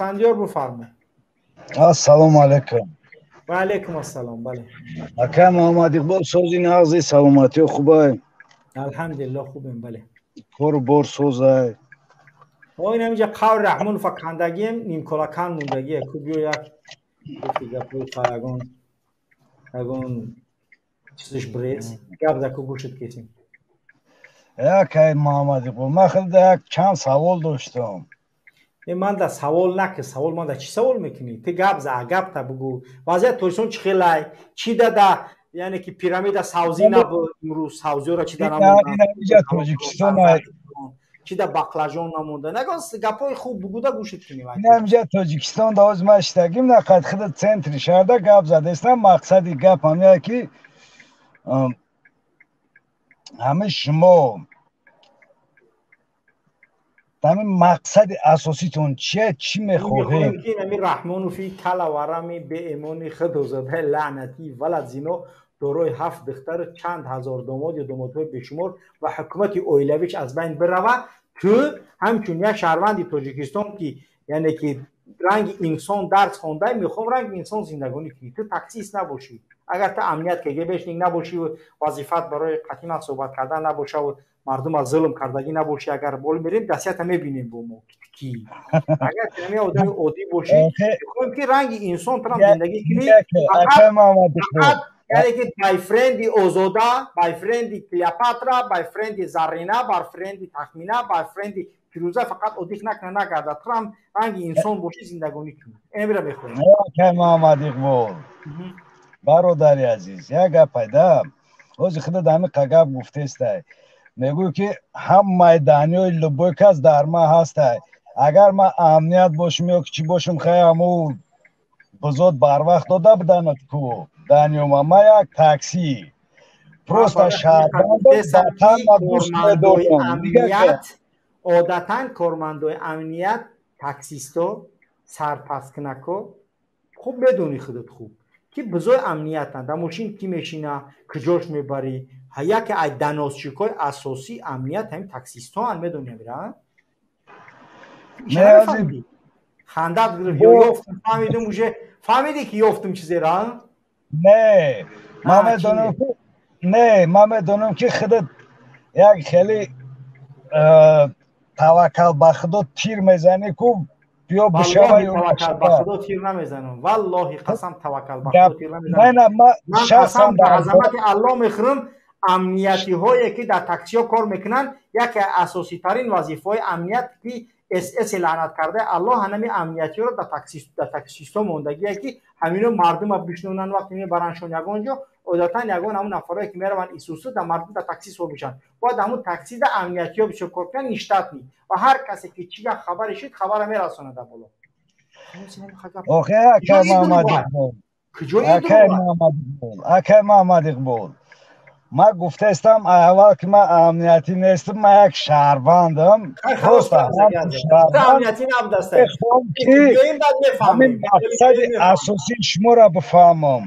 Исфандиёр, бифармо. Ассалому алайкум. Ва алайкум ассалом, бале. Ака Муҳаммад Иқбол, сози нағзи, саломатиё хубай? Алҳамдулиллоҳ, хубем, бале. Кору бор созай? О, ин ҳаминҷа қаври Раҳмонова кандагием, нимколакан мондагие ку, биё як гуфти гапои ягон ягон чизиш брез гап заку, гӯшат кесем. Акай Муҳаммад Иқбол, ман хелда як чанд савол доштам. Э, ман да савол наки, савол ман да чӣ савол мекунӣ? Ту гап за, гапта бугӯ, вазъияти Тоҷикистон чӣ хелай, чӣ дада, яъне ки пирамида савзӣ набуд имрӯз, савзиёро чӣ да намонда, Тоҷикистон чӣ да баклажон намонда, нагон гапҳои хуб бугӯда, гӯшат кунӣ. Инамҷа Тоҷикистон да оз ман шитагим, нақад худа центри шаҳрда гап задестам. Мақсади гап ҳамяе ки ҳами шумо ҳамин мақсади асоситон чия, чӣ мехоҳем? Ами Раҳмонофи калаварами беэмони худозадаи лаънатӣ валад зино, дорои ҳафт духтару чанд ҳазор домод ё домодҳои бешумор ва ҳукумати оилавиш аз байн бирава. Ту ҳамчун як шаҳрванди Тоҷикистон, ки яъне ки ранги инсон дарс хондай, мехоҳам ранги инсон зиндагонӣ кунӣ, ту таксист набошӣ. Агар ту амният КГБшник набошӣ, вазифат барои қатъиман суҳбат кардан набошаву мардум аз зулм кардагӣ набошӣ, агар бол мерем, дастията мебинем бо мо ки. Агар ами одами оддӣ бошӣ, мехоҳем ки ранги инсон турам зиндагӣ кунӣ, яъне ки бойфренди Озода, бойфренди Клеопатра, бойфренди Заррина, бойфренди Тахмина, бойфренди Фирӯза фақат оддих накна, нагарда, турам ранги инсон бошӣ, зиндагонӣ кунӣ, эмира мехоҳем. Муҳаммад Иқбол, бародари азиз, як гапай да, ҳози худат ҳамиқа гап гуфтестай, мегӯй ки ҳамаи даниёи любой кас дар ман ҳастай. Агар ман амният бошум ё ки чӣ бошум, хай ҳаму бузод барвақт дода буданат ку даниёма. Ман як такси просто шаҳрвандо дӯст медорам. Одатан кормандои амният, таксисто, сарпасткунако, хуб медонӣ худат хуб, ки бузои амниятанд. Дар мошин кӣ мешина, куҷош мебарӣ, яке аз доносчикҳои асосии амният ҳамин таксистоанд, медонӣ амира? Хандат гирифт ё ёфтум, фаҳмидум, уже фаҳмидӣ ки ёфтум чизеро? Не, ман медонам, не, ман медонам, ки худат як хеле таваккал ба худо тир мезанӣ ку, биё бишава. Таваккал ба худо тир намезанам, валлоҳи қасам, таваккал ба худо тир намезанам. Ман қасам ба азамати Аллоҳ мехӯрам, амниятиҳое ки дар таксиҳо кор мекунанд, яке асоситарин вазифаҳои амният ки СС лаънат кардаи Аллоҳ ҳанами амниятиҳоро дар таксисто мондагие, ки ҳамино мардума бишнонанд, вақте мебарандшон ягон ҷо, одатан ягон ҳамун нафарое ки мераванд исусу дар мардум дар такси соб мешаванд. Бояд ҳамун таксида амниятиҳо бисёр кор кунанд, ништатни, ва ҳар касе ки чӣ гап хабаре шуд, хабара мерасонад дар боло. Охе, акай Муҳаммад Иқбол, акай Муҳаммад Иқбол, ман гуфтаистам аввал, ки ман амниятӣ нестам, ман як шаҳрвандам. Ҳамин мақсади асосии шуморо бифаҳмам.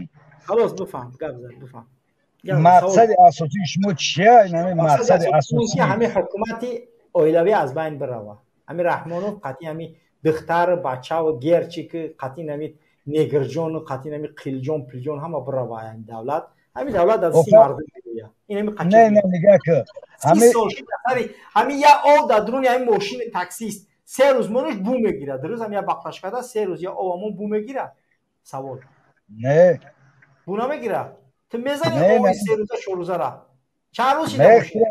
Мақсади асосии шумо чия? Ҳамин мақсади асосӣ ҳамин ҳукумати оилавӣ аз байн бирава, ҳамин Раҳмонов қатъи ҳамин духтару бачаву герчик, қатъи ҳамин негрҷону қатъи ҳамин қилҷон пилҷон ҳама бирава. Давлат, ҳамин давлат аз си мардум мегӯяд. Ин ҳамин. Не, не, нигоҳ кун. Ҳамин як ов дар дуруни ҳамин мошини таксист 3 рӯз монуш бу мегирад. Рӯз ҳам як баклажкада 3 рӯз як ов ҳамон бу мегирад? Савол. Не. Бу намегирад. Ту мезани ови 3 рӯза, 4 рӯзара чанд рӯз шида?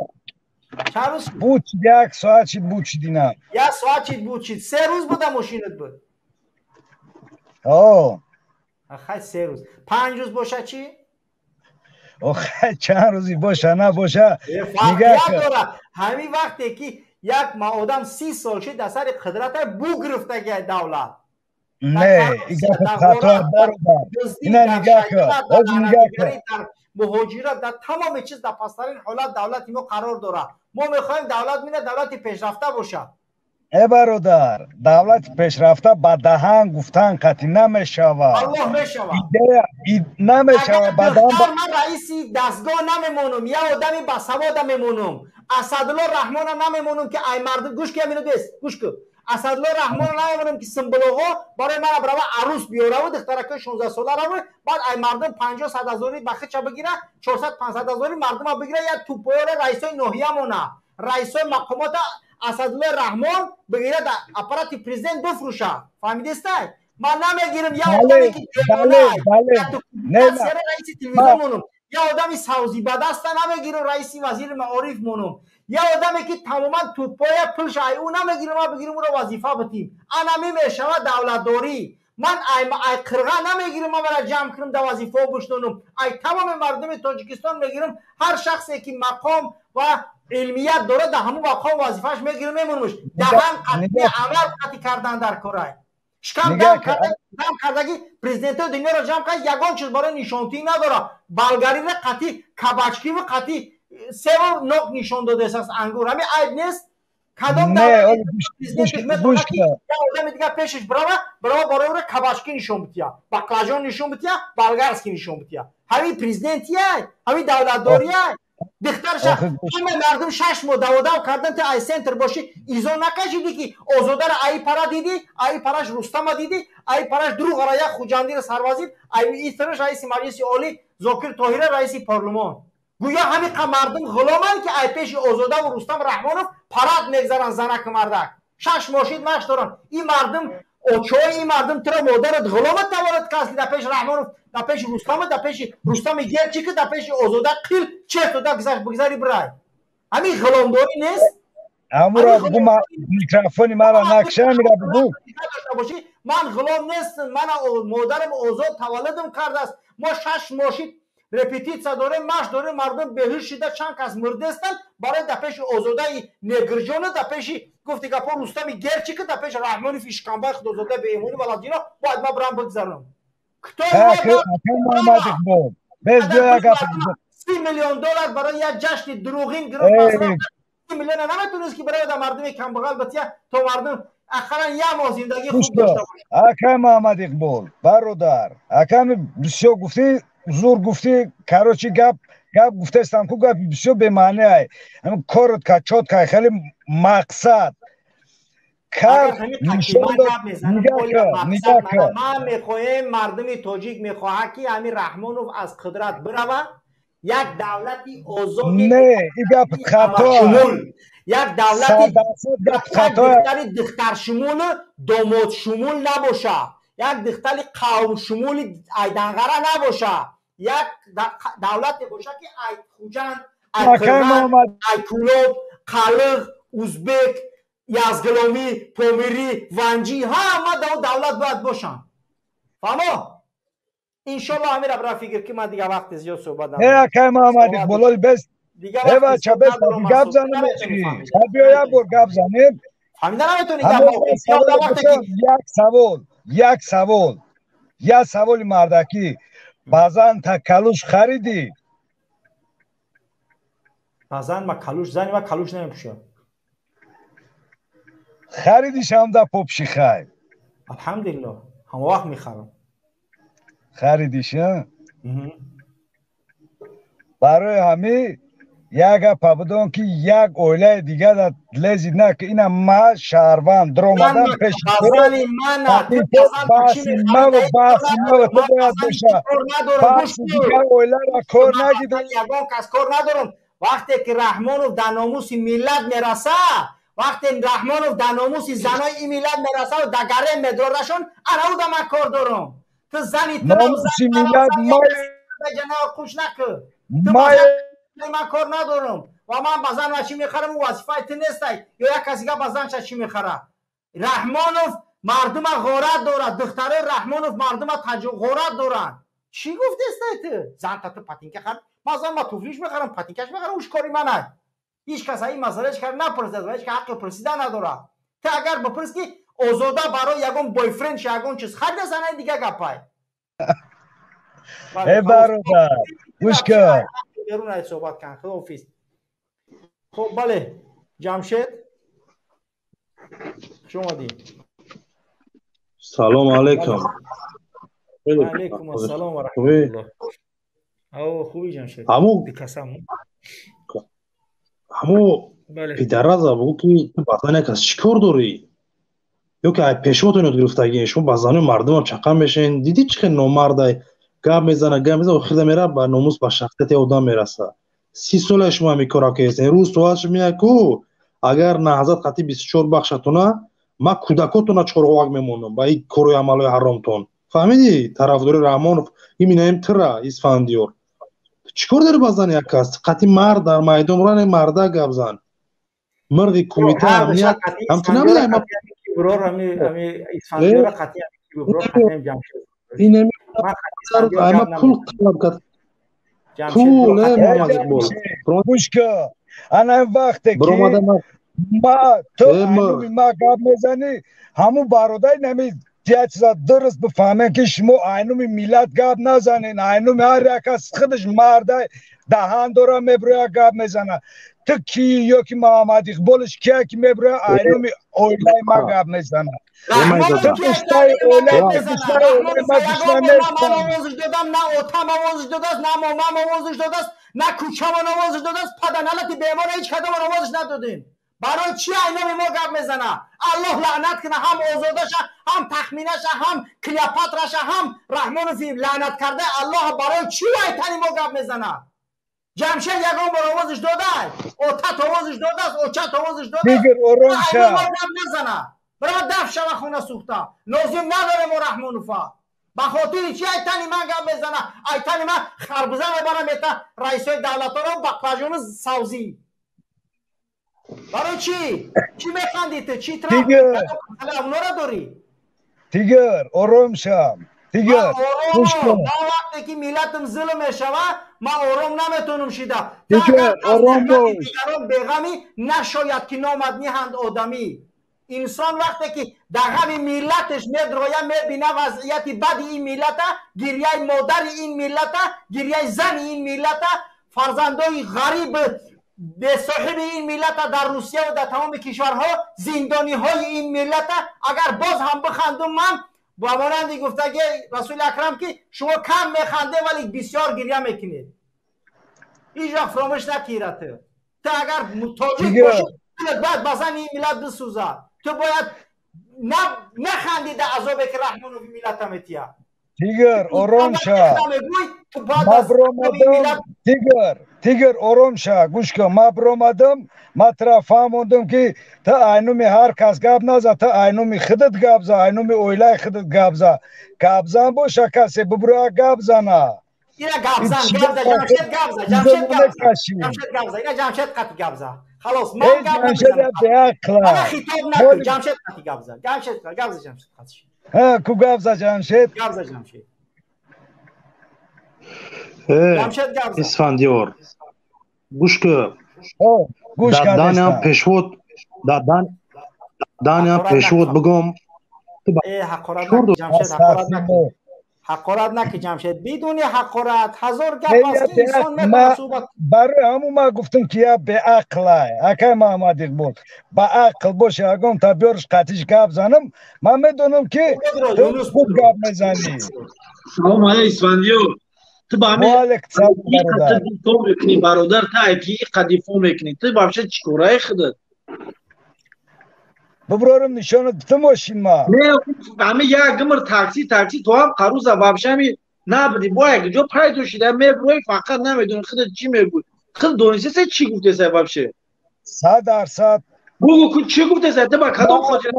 Чанд рӯз буд? Як соат шид, буд шидина. Як соат шид, буд шид. 3 рӯз буда мошинат буд. О. Хай, 3 рӯз, 5 рӯз бошад чӣ? Охай, чанд рӯзи боша набоша. Дора ҳамин вақте ки як одам 30 сол шид дар сари қудрата, бу гирифтагиай давлат. Не, ина нигоҳ кун, ҳозир нигоҳ кун. Муҳоҷират, дар тамоми чиз дар пасттарин ҳолат давлати мо қарор дорад. Мо мехоҳем давлат мина давлати пешрафта бошад. Э, бародар, давлати пешрафта ба даҳан гуфтан қатъӣ намешавад. Аллоҳ, мешавад. Намешавад ба даҳан. Ман раиси дастгоҳ намемонам, як одами басавода мемонам, Асадулло Раҳмона намемонам, ки ай мардум, гӯш ки, амино дес, гӯш ку. Асадулло Раҳмонро намемонам, ки Симбилоғо барои мана бирава арӯс биёраву духтаракои 16 сола раву, баъд ай мардум 50, 100 ҳазорӣ ба хича бигира, 400, 500 ҳазорӣ мардума бигира, я тупоёра, раисои ноҳия мона, раисои мақомота Асадулло Раҳмон бигира, дар аппарати президент бифурӯша. Фаҳмидистай? Ман намегирам я одаме, ки раиси телевизион монум, я одами савзибадаста намегирам раиси вазири маориф монум, я одаме, ки тамоман тупоя, пулша ай ӯ намегирам, ма бигирам, ӯро вазифа битим. Анами мешавад давлатдорӣ. Ман ай қирға намегирам, ма бара ҷамъ кунам, дар вазифао бишнонам. Ай тамоми мардуми Тоҷикистон мегирам, ҳар шахсе, ки мақом ва илмият дорад, дар ҳамун мақом вазифааш мегирам, мемонамш. Даҳан қатъи амал қатъи кардан дар корай. Шикам дам кардаги президентои дунёро ҷамъ кард, ягон чиз барои нишонтӣ надорад. Болгарира қатъи кабачкиву қатъи севу нок нишон додааст, ангур. Ҳами айб нест? Кадом президентш метавонад, ки як одами дигар пешаш брава, барои ӯро кабачки нишон бития, баклажон нишон бития, болгарский нишон бития? Ҳами президентия, ҳами давлатдория? Духтарша ҳама мардум 6 моҳ даводав кардан, ту ай центр бошӣ, изо накашидӣ, ки Озодара аи пара дидӣ, аи параш Рустама дидӣ, аи параш Друғара, як Хуҷандира сарвазир, аи исраш раиси Маҷлиси Олӣ, Зокир Тоҳира раиси парлумон. Гӯё ҳамиқа мардум ғуломанд, ки ай пеши Озодаву Рустам Раҳмонов парад мегзаранд, занаку мардак 6 моҳ шид машқ доранд. Ин мардум очои ин мардум туро модарат ғуломат таваллуд кард, ки дар пеши Раҳмонов, дар пеши Рустама, дар пеши Рустами Герчики, дар пеши Озода қил чеф дода бигзари бирай? Ҳамин ғуломдорӣ нест? Ҳамуро бугу, микрофони мара накша, ҳамира бугу. Бошӣ, ман ғулом нестам, мана модарам озод таваллудам кардааст. Мо 6 моҳ шид репетитсия дорем, машқ дорем, мардум беҳуш шида, чанд кас мурдестанд барои дар пеши Озодаи негрҷону, дар пеши, гуфти гапо, Рустами Герчики, дар пеши Раҳмони ишкамбаи худозода беимонӣ валадино бояд ма бирам бигзарам. Без 30 миллион доллар барои як ҷашни дурӯғин гирифт. 30 миллиона наметонист, ки барои мардуми камбағал батия, то мардум ақаллан як моҳ зиндагии хуб дошта бошад? Акай Муҳаммад Иқбол, бародар, аками бисёр гуфтӣ, зур гуфтӣ. Короче, гап гуфтаистам ку, гап бисёр бемаъне. Коротко, чётко, хеле мақсад. Ман мехоҳем, мардуми тоҷик мехоҳад, ки ҳамин Раҳмонов аз қудрат бирава, як давлати озоди Не, и гап хато. Як давлати духтари духтаршумулу домодшумул набоша, як духтари қавмшумули айданғара набоша, як давлате боша, ки ай Хуҷанд, ай Қирғаз, ай Кулоб, Қалиғ, узбек, язгиломӣ, помирӣ, ванҷӣ, ҳама дар давлат бояд бошанд. Фаҳмо? Иншолло, ҳамира бира фикр, ки ман дига вақти зиёд суҳбат надорам. Э, акай Муҳаммад Иқбололи, бес бача, бес, гап занем, биё, як бор гап занем. Фаҳмида наметонӣ. Як савол, як савол, як саволи мардакӣ: баъзан та калуш харидӣ? Баъзан ма калуш, зани ма калуш намепӯшад. Харидиш ҳам да попши хай. Алҳамдулилло, ҳама вақт мехарам. Харидиш, барои ҳамин як гапа будон, ки як оилаи дига да лези на, ки ина ма шаҳрванд дромадам пеши баҳси маву ту бояд боша, баҳси дигар оилара кор нагида. Ягон кас кор надорам. Вақте ки Раҳмонов дар номуси миллат мераса, вақте Раҳмонов дар номуси занои ин миллат мераса, дар гарем медорашон, ана уда ман кор дорам. Ту зани номуси миллат хуш накӣ, ман кор надорам. Ва ман ба зан чӣ мехарам, ӯ вазифаи ту нестай, ё як каси га ба занша чӣ мехара. Раҳмонов мардума ғорат дорад, духтарои Раҳмонов мардума ғорат доранд. Чӣ гуфтестай ту? Занта ту патинка хар, ман зан ма туфлиш мехарам, патинкаш мехарам, уш кори манай. Ҳеҷ кас ин масъала ҳеҷ кас напурсид ва ҳеҷ кас ҳаққи пурсида надорад. Ту агар бипурс, ки Озода барои ягон бойфренд ягон чиз харида, занаи дига гапай. Э, бародар, гӯш кун. Берун ай суҳбат кан. Худоҳофиз. Хуб, бале, Ҷамшед, хуш омадӣ. Салому алайкум. Алайкум ассалом ва раҳматуллоҳ. Хуби, Ҷамшед? Ҳамо пидараза бугӯ, ки ту баъдан як кас чӣ кор дорӣ? Ё ки ай пешвотон ёд гирифтагиен, шумо ба занои мардумам чақа мешавен. Дидӣ чӣ хел номардай, гап мезана, гап мезана, охирда мера ба номус, ба шахсияти одам мераса. 30 сола шумо ҳамин кора кардед. Рӯз соат меяд ку, агар наҳзат қатъи 24 бахшатона, ман кӯдакотона чорғовак мемондам ба ин корои амалҳои ҳаромтон. Фаҳмидӣ? Тарафдори Раҳмонов иминаем тира Исфандиёр. Чӣ кор дори ба зани як кас? Қатъи мард дар майдон ране, марда гап зан. Марди кумитаи амният ҳам ту набудай. Пул талаб кард. Пул, Муҳаммад Иқбол. Гӯш кун. Ана вақте ки ма ту айнуми ма гап мезанӣ, ҳамун бародари нами як чиза дуруст бифаҳмем, ки шумо айнуми миллат гап назанен. Айнуми ҳар як кас худаш мардай, даҳан дора, меброя, гап мезана. Ту ки ё ки Муҳаммад Иқболш кия, ки меброя, айнуми оилаи ма гап мезана? Ту гӯштаи оилаи ма гӯшта нестам. Овозиш додам, на отам овозиш додааст, на момам овозиш додааст, на кӯчамон овозиш додааст. Паданалати бемор ҳеҷ кадомон овозиш надодем. Барои чи айноми мо гап мезана? Аллоҳ лаънат кина ҳам Озодаша, ҳам Тахминаша, ҳам Клеопатраша, ҳам Раҳмонови лаънат карда Аллоҳ. Барои чи айтани мо гап мезана? Ҷамшед ягон бор овозиш додай? Отат овозиш додааст? Очат овозиш додааст? Гап назана. Бира даф шава, хона сӯхта. Лозим надорем мо Раҳмонова. Ба хотири чи айтани ман гап мезана? Айтани ман харбуза мебарам, ета раисои давлатҳоро, бақлажону савзӣ. Барои чӣ? Чӣ механдӣ ту? Чӣ травнора дорӣ? Тигр, ором шав. Тигр, ман вақте ки миллатам зулм мешава, ман ором наметонам шида. Тигр, ором бош. Дигарон беғамӣ нашояд, ки номад ниҳанд одамӣ. Инсон вақте ки дар ғами миллаташ медроя, мебина вазъияти бади ин миллата, гирьяи модари ин миллата, гирьяи зани ин миллата, фарзандои ғариб бесоҳиби ин миллата дар Русия ва дар тамоми кишварҳо, зиндониҳои ин миллата, агар боз ҳам бихандум, ман ба монанди гуфтаги Расули Акрам, ки шумо кам механде, вале бисёр гирья мекунед, ҳеҷ вақт фаромӯш накира. Ту агар тоҷик бошӣ, бояд ба зани ин миллат бисӯзад. Ту бояд наханди дар азобе, ки Раҳмонови миллата метиҳад. Тигр, ором ша. Тигр, тигр, ором ша. Гӯш кун, ман биромадам, ман тура фаҳмондам, ки ту айнуми ҳар кас гап наза, ту айнуми худат гап за, айнуми оилаи худат гап за. Гапзан боша, касе бибироя, гап зана. Ина гапзан, гапза, Ҷамшед, гапза, Ҷамшед, гапза, Ҷамшед, гапза, ина Ҷамшед қати гапза. Халос, ман гап намезанам. Ана хитоб накун, Ҷамшед қати гапза. Ҷамшед, гапза, Ҷамшед қати. Ҳа, ку гапза, Ҷамшед. Гапза, Ҷамшед. Исфандиёр, гӯш ку. Даданиам пешвод, даданиам пешвод бигом. Ҳақорат наки, Ҷамшед, бидуни ҳақорат ҳазор гап аст, ки инсон метавонад суҳбат. Барои ҳамун ман гуфтам, ки я беақлай, акай Маҳаммад Иқбол. Ба ақл боша, ягон та биёрш, қатиш гап занам. Ман медонам, ки ту хуб гап мезанӣ. Салом алейкум, Исфандиёр. Ту ба ҳамин мекунӣ, бародар, та айки қадифо мекунӣ, ту вообще чӣ кораи худат? Биброрим, нишонат битам мошин ма. Не, ҳами як гумр такси, такси, ту ҳам қаруза вообще ҳами набуди, бо як ҷо пайдо шида меброи, фақат намедонӣ худат чӣ мегӯй. Худ донистеса, чӣ гуфтеса вообще? 100%. Бугу ку, чӣ гуфтеса? Ту ба кадом хотир?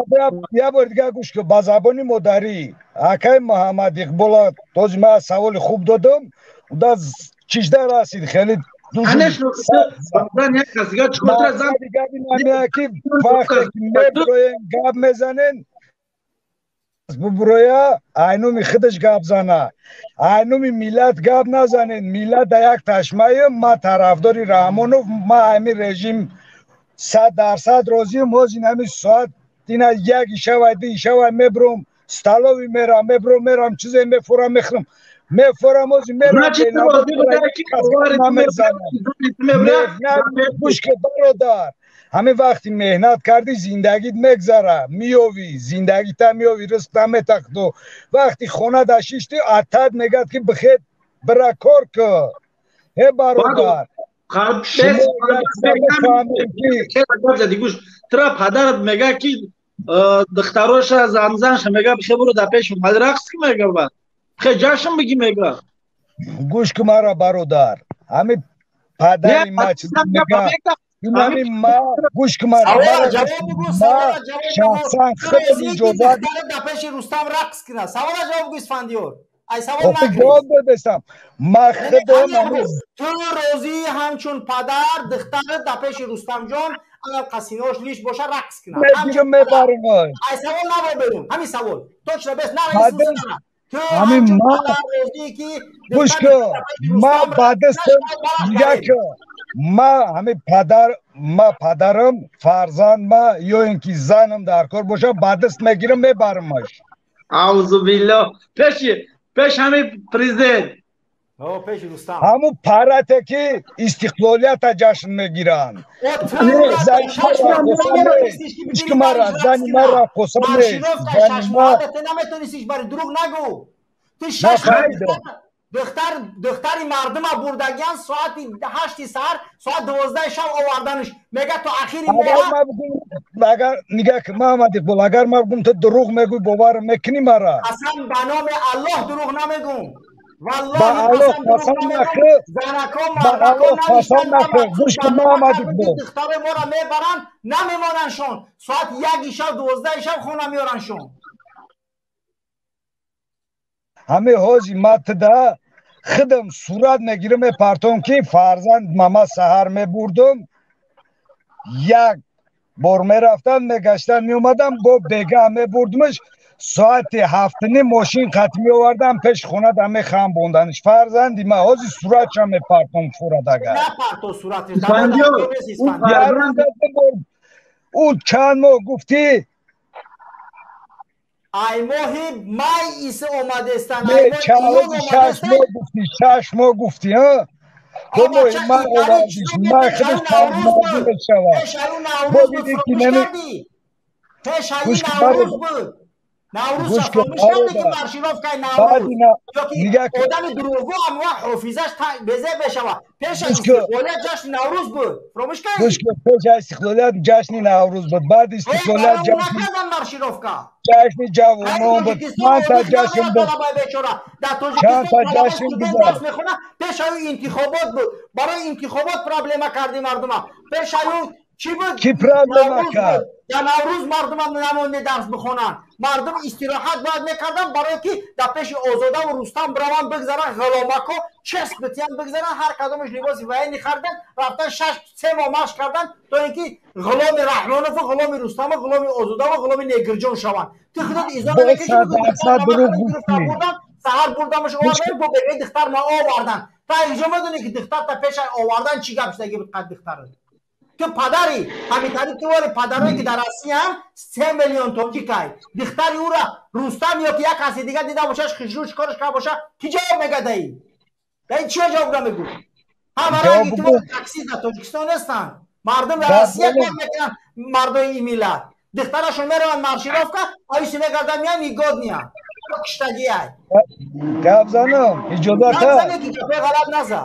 Я бор дигар гӯш кун, ба забони модарӣ. Акай Муҳаммад Иқбола този ман саволи хуб додам, уда чижда расид хеле. Конечно, зан як кас дигар чӣ кор зан. Ки вақте ки меброем, гап мезанен, буброя, айнуми худаш гап зана, айнуми миллат гап назанен. Миллат да як ташмаем. Ма тарафдори Раҳмонов, ма ҳами режим 100% розием. Ҳозир ҳами соат ина як ишавай, ду ишавай, мебром, столовый мерам, мебром, мерам, чизе мефурам, мехӯрам, мефурам, ҳозир мерам. Гӯш ки, бародар, ҳамин вақти меҳнат кардӣ, зиндагит мегзара, меёвӣ, зиндагита меёвӣ, ризқта метахту. Вақти хона дашиштӣ, атат мегӯяд, ки бихед, бира, кор кӯ. Э бародар, тра падарат мегӯяд, ки Духтароша занзанша мега бихе буро дар пеши Эмомалӣ рақс ки мега баъд. Бихе ҷашн бигӣ мега. Гӯш ки мара бародар. Ҳами падари ма чиз мега. Инами ма гӯш ки мара. Ҷавоб бигӯ, савола ҷавоб шахсан худам иҷозат дар пеши Рустам рақс кунад. Савола ҷавоб гӯ, Исфандиёр. Ай савол нагӯ. Ҷавоб додестам. Ма худам ту розӣ ҳамчун падар духтарат дар пеши Рустамҷон агар қасинош лиш боша рақс кунад. Мегирам мебарам. Ай савол набо берун. Ҳамин савол. Точно бес на на. Ту ҳамчун падар розӣ ки гӯш ки ма ба дастам як ма ҳамин падар ма падарам фарзанд ма ё ин ки занам дар кор боша ба даст мегирам мебарамаш. Аузу биллоҳ. Пеши пеш ҳамин президент. О, пеши Рустам. Ҳамун парате ки истиқлолията ҷашн мегиранд. Зани мара қоса нест. Наметонистиш бари дурӯғ нагӯ. Ту шаш духтари мардума бурдагиян соати 8 саҳар соат 12 шаб оварданаш. Мега то ахири агар нигаҳ ки Муҳаммад Иқбол, агар ман бигӯм ту дурӯғ мегӯй, бовар мекунӣ мара? Қасам ба номи Аллоҳ дурӯғ намегӯм. Ба Аллоҳ қасам нахӯр. Занако Ба Аллоҳ қасам нахӯр. Гӯш кун Муҳаммад Иқбол. Духтари моро мебаранд, намемонандшон. Соат 1 шаб 12 шаб хона меорандшон. Ҳамин ҳози ма туда худам сурат мегирам мепартом ки фарзанд мама саҳар мебурдум, як бор мерафтам, мегаштам, меомадам, бо бегаҳ мебурдумаш, соати 7:30 мошин қат меовардам пеши хона да мехамбонданаш. Фарзанди ма ҳози суратшам мепартом фурад агар. Напарто сураташ. Ӯ чанд моҳ гуфтӣ? Ай моҳи май иса омадестан. Шаш моҳ гуфтӣ, 6 моҳ гуфтӣ, ҳа? Ду моҳи май овардиш, май худаш фарзандӣ мешавад. Наврӯз буд, фаромӯш кардӣ? Пеш аю Наврӯз буд. Наврӯз фаромӯш кардӣ ки маршировкаи Наврӯз. Ёки одами дурӯғгӯ ҳамва ҳофизаш безеб мешавад. Пеш аз истиқлолият ҷашни Наврӯз буд. Фаромӯш кардӣ? Гӯш кун, пеш аз истиқлолият ҷашни Наврӯз буд. Баъд истиқлолият накардан маршировка. Ҷашни ҷавонон буд. Чанд та ҷашн буд. Дар Чанд та Тоҷикистон ҷашн студент гузашт. дарс мехонад, пеш аю интихобот буд. Барои интихобот проблема карди мардума. Пеш аю чӣ буд? Кӣ проблема кард? Дар Наврӯз мардума намонде дарс бихонанд. Мардум истироҳат бояд мекарданд, барое ки дар пеши Озодаву Рустам бираванд, бигзаранд, ғуломако чест битиянд, бигзаранд, ҳар кадомаш либоси военный хариданд, рафтан 6-3 моҳ машқ карданд, то ин ки ғуломи Раҳмонову ғуломи Рустаму ғуломи Озодаву ғуломи Негирҷон шаванд. Ту худат изо намекашӣ, дурӯғ гуфтӣ. Саҳар бурдамаш овардан, бо бегаи духтар ма овардан. Та инҷо медонӣ ки духтар та пеша овардан чӣ гап шудаги буд қад духтарат. Ту падари, ҳамитари ту вори падарое ки дар Россияам 3 миллион тоҷикай. Духтари ӯра Рустам ё ки як каси дигар дида бошаш, хишрӯ чикораш карда боша, кӣ ҷавоб мега даи? Даи чиё ҷавоб намегӯ? Ҳама ранги ту вори таксист дар Тоҷикистон нестанд. Мардум дар Россия кор мекунанд, мардои ин миллат. Духтарашон мераванд маршировка, аюси мегарданд, меянд негодния. Киштагиай. Гап занам, иҷозат Гап зане ки гапи ғалат наза.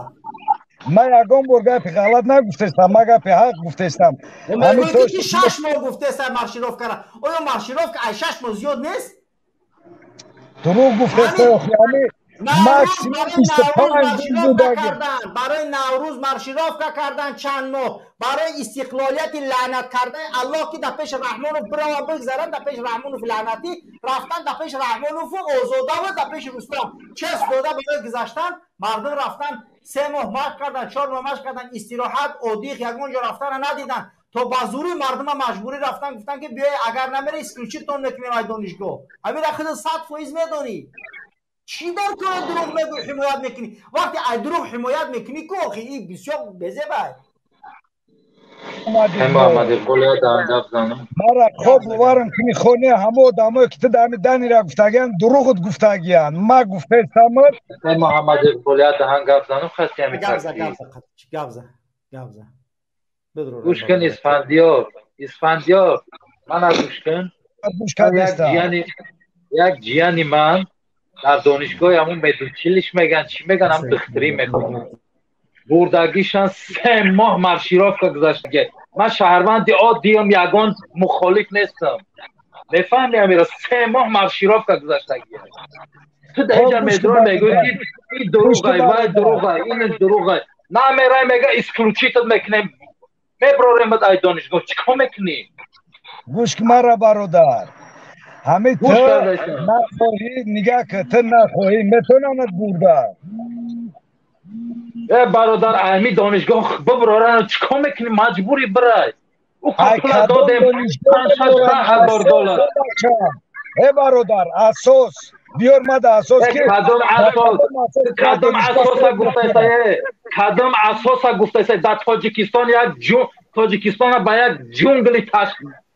Ман ягон бор гапи ғалат нагуфтестам, ман гапи ҳақ гуфтестам. Мегӯӣ ки 6 моҳ гуфтеста маршировкара. Оё маршировка ай 6 моҳ зиёд нест? Дурӯғ гуфтеста, охи, ҳами максимум 25 рӯз будаги. Барои Наврӯз маршировка кардан чанд моҳ, барои истиқлолияти лаънат кардаи Аллоҳ ки дар пеши Раҳмонов бираванд бигзаранд, дар пеши Раҳмонов лаънатӣ рафтан, дар пеши Раҳмонову Озодаву дар пеши Рустам чест дода барои гузаштан, мардум рафтан 3 моҳ машқ кардан, 4 моҳ машқ кардан, истироҳат, одих, ягон ҷо рафтана надидан. То ба зӯри мардума маҷбурӣ рафтан, гуфтан ки биёй, агар намери исключитон мекунем ай донишгоҳ. Ҳамира худат 100% медонӣ. Чӣ дар кор дурӯғ мегӯӣ, ҳимоят мекунӣ? Вақте ай дурӯғ ҳимоят мекунӣ ку охи ин бисёр безебай. Муҳаммад Иқбол гап занам. Мара хоб боварам кунӣ, хоне ҳама одамое ки ту дар ҳами данира гуфтагиян, дурӯғат гуфтагиян. Ма гуфтестамат. Муҳаммад Иқбол даҳан гап занам, хасти ҳами такси. Гап за, гап за. Гӯш кун, Исфандиёр, Исфандиёр, мана гӯш кун. Як ҷияни ман дар донишгоҳи ҳамун медучилиш меган, чӣ меган, ҳам духтурӣ мехонад. Бурдагишан 3 моҳ маршировка гузаштаги. Ман шаҳрванди оддиам, ягон мухолиф нестам. Мефаҳми амира 3 моҳ маршировка гузаштагия. Ту дар инҷа медрои мегӯӣ ки ин дурӯғай, вай дурӯғай, ин дурӯғай. Намерай мега исключить мекунем. Меброремат ай донишгоҳ. Чӣ кор мекунӣ? Гӯш ки мара бародар. Ҳами ту нахоҳӣ нигаҳ ки ту нахоҳӣ метавонад бурда. Э бародар, ами донишгоҳ биброран чӣ кор мекунӣ? Маҷбурӣ бирай. Ӯ пула додем 5-6 ҳазор доллар. Э бародар, асос биёр мада асос ки кадом асос? Кадом асоса гуфтаисай? Кадом асоса гуфтаисай? Дар Тоҷикистон як Тоҷикистона ба як ҷунгли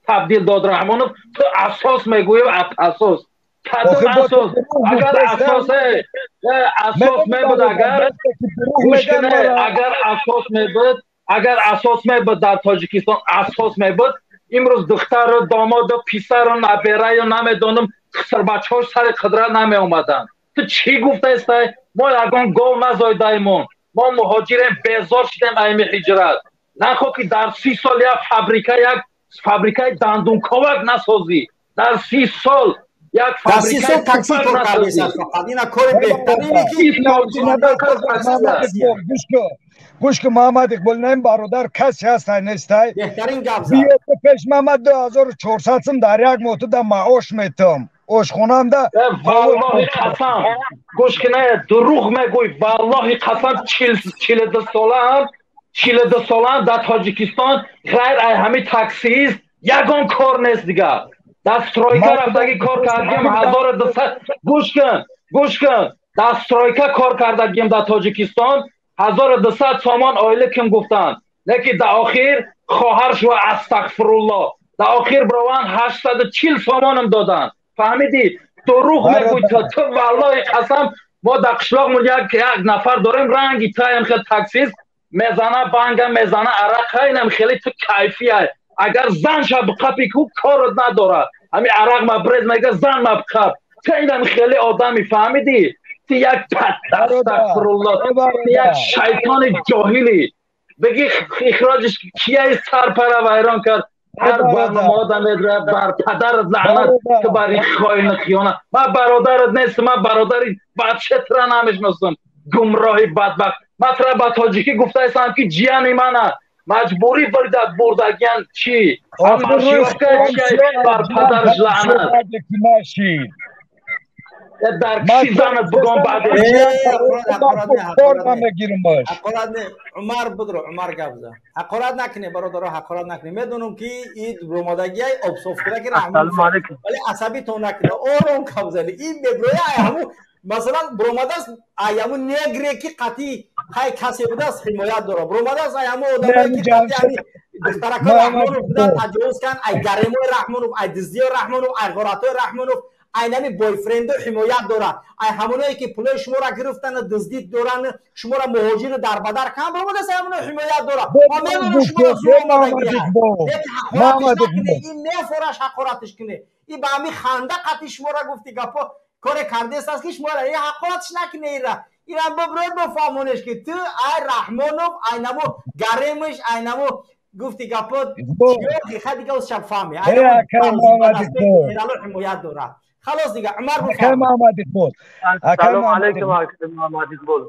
табдил дод Раҳмонов. Ту асос мегӯӣ, асос. Кадом асос? Агар асос асос мебуд, агар гӯш кунед, агар асос мебуд, агар асос мебуд дар Тоҷикистон асос мебуд, имрӯз духтару домоду писару набераю намедонам хисарбачаҳош сари қудрат намеомаданд. Ту чӣ гуфтаистай? Мо ягон гов назоидаимон. Мо муҳоҷирем, безор шудем айми ҳиҷрат. Нахо ки дар 30 сол як фабрика, як фабрикаи дандунковак насозӣ. Дар 30 сол як фабрикаи такси кор кардесад фақат. Ина кори беҳтарине ки гӯш ки Муҳаммад Иқбол, на ин бародар касе ҳастай нестай. Беҳтарин гап зад. Биё пеш ман 2400 сум дар як моҳ ту да маош метам. Ошхонамда валлоҳи қасам гӯш ки не дурӯғ мегӯй. Валлоҳи қасам 42 солаам, 42 солаам дар Тоҷикистон ғайр ай ҳами таксист ягон кор нест дигар. Дар стройка рафтагӣ кор кардем 1200. Гӯш кун, гӯш кун. Дар стройка кор кардагим дар Тоҷикистон 1200 сомон ойликим гуфтанд. Лекин дар охир хоҳар шува астағфируллоҳ. Дар охир бированд 840 сомонам доданд. Фаҳмидӣ? Дурӯғ мегӯй ту. Ту валлоҳи қасам мо дар қишлоқмон як нафар дорем ранги таям хел таксист мезана банга мезана арақа инам хеле ту кайфия. Агар зан ша биқапи ку корот надорад. Ҳами арақ мабрез мега зан мабқап. Ту инам хеле одами фаҳмидӣ? Ту як астағфируллоҳ, ту як шайтони ҷоҳилӣ. Бигӣ ихроҷиш кияи сарпара вайрон кард. Ҳар барномаода медра бар падарат лаънат, ту бар ин хоину хиёнат. Ман бародарат нестам, ман бародари бачатра намешиносам. Гумроҳи бадбахт. Ман тура ба тоҷикӣ гуфтаистам ки ҷияни мана. Маҷбурӣ бурдагиян чӣ? Маршировка чия? Бар падараш лаънат. Дар кӣ занат бугон баъд ҳақорат не. Умар будро, Умар гап зад. Ҳақорат накунед бародаро, ҳақорат накунед. Медонам ки ин ромадагиай обсофкураки Раҳмонов, вале асабитон накунед. Ором гап занед. Ин меброя ай ҳамун масалан буромадааст ай ҳамун негре ки қатъи ҳай касе будааст ҳимоят дорад. Буромадааст ай ҳамун одамое ки қатъи ҳами духтаракои Раҳмонов будан таҷовуз карданд, ай гаремои Раҳмонов, ай дуздиёи Раҳмонов, ай ғоратҳои Раҳмонов, ай нами бойфрендо ҳимоят дорад, ай ҳамоное ки пулои шуморо гирифтанд, дуздид доранд, шуморо муҳоҷиру дарбадар карданд, буромадааст ай ҳамоно ҳимоят дорад. Ма медонам шуморо зур омадагиҳад. Лекин ҳақоратиш накунед, ин мефораш ҳақоратиш кунед. Ин ба ҳами ханда қатъи шуморо гуфти гапо коре кардест аст ки шуморо ин ҳақоратиш накунед. Ира ира биброед бофаҳмонеш ки ту ай Раҳмонов, ай намо гаремиш, ай намо гуфти гапо чиё хай дига уз шаб фаҳме. Ай намо ҳимоят дорад. Халос дига Умар Акай Муҳаммад Иқбол. Ассалому алайкум акай Муҳаммад Иқбол.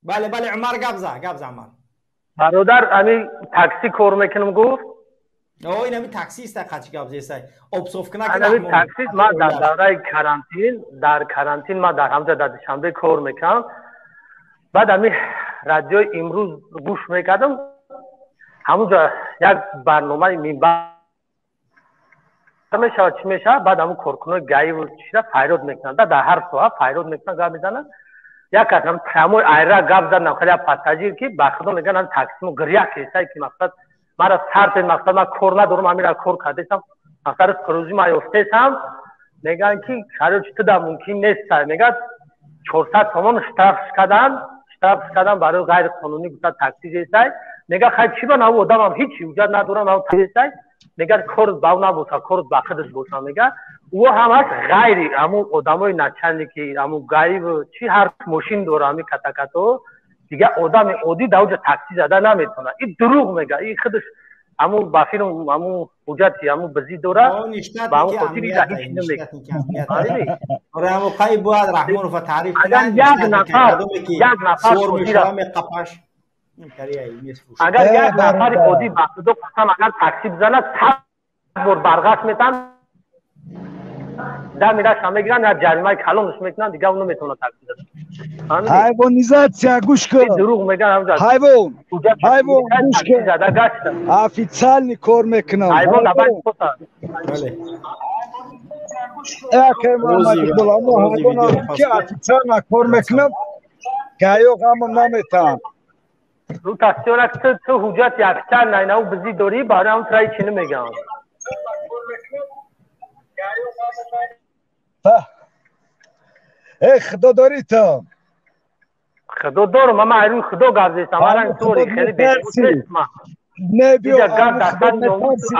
Бале, бале Умар гап зад, гап зад Умар. Бародар, ами такси кор мекунам гуфт. О, ин ами таксист қачи гап зесай. Обсофкуна ки Раҳмонов. Таксист ман дар давраи карантин, дар карантин ман дар ҳамҷа дар Душанбе кор мекунам. Баъд ами радиои имрӯз гӯш мекардам. Ҳамунҷа як барномаи минбар мешавад, чӣ мешавад, баъд ҳамун коркунои гаиву чида файрод мекунанд, дар ҳар соат файрод мекунанд, гап мезананд. Як кас ҳам прямой айра гап задам, хеле пассажир ки ба худо мегӯянд ҳам таксимо гиря кесай ки мақсад мара сарпен, мақсад ман кор надорам, ҳамира кор кардесам, мақсад рӯзи ма ёфтесам. Мегӯянд ки короче ту да мумкин нест, мегӯяд 400 сомон штраф карданд, штраф карданд барои ғайриқонунӣ гуфта такси зесай. Мегӯяд хай чӣ ба наву одамам ҳеҷ ҳуҷҷат надорам, наву такси зесай. Мегӯяд корот бав набоша, корот ба худат боша. Мегӯяд ӯ ҳамаш ғайри ҳамун одамои начальники, ҳамун гаиб чӣ ҳар мошин дора ҳами катакато, дигар одами оддӣ дар оҷа такси зада наметавонад. Ин дурӯғ мегӯяд, ин худаш Ҳамун ба филм ҳамун ҳуҷҷати ҳамун бизӣ дора, ба ҳамун хотир ида ҳеч намекунад. Оре, ҳамун қай бояд Раҳмонова таъриф кунад. Агар як нафар, як нафар агар як нафари оддӣ ба худо қасам агар такси бизанад, 100 бор барғаш метан, 10 мираша мегиранд, як ҷаримаи калонш мекунанд, дигар наметавонад такси занад. Ҳайвонизация, гӯш кун. Дурӯғ мегӯянд. Ҳайвон, ҳайвон, гӯш кун, официальный кор мекунам. Ҳайвон. Ки официально кор мекунам, гаё ғамам наметаҳам. Рӯ таксиёра ту ҳуҷҷати официально инау бизӣ дорӣ, барои ҳам тра ҳеч намегӯянд. Э, худо дорӣ ту? Худо дорам, ама айрӯи худо гап зестам, аранг тори хеле бема. Не, биё. Гап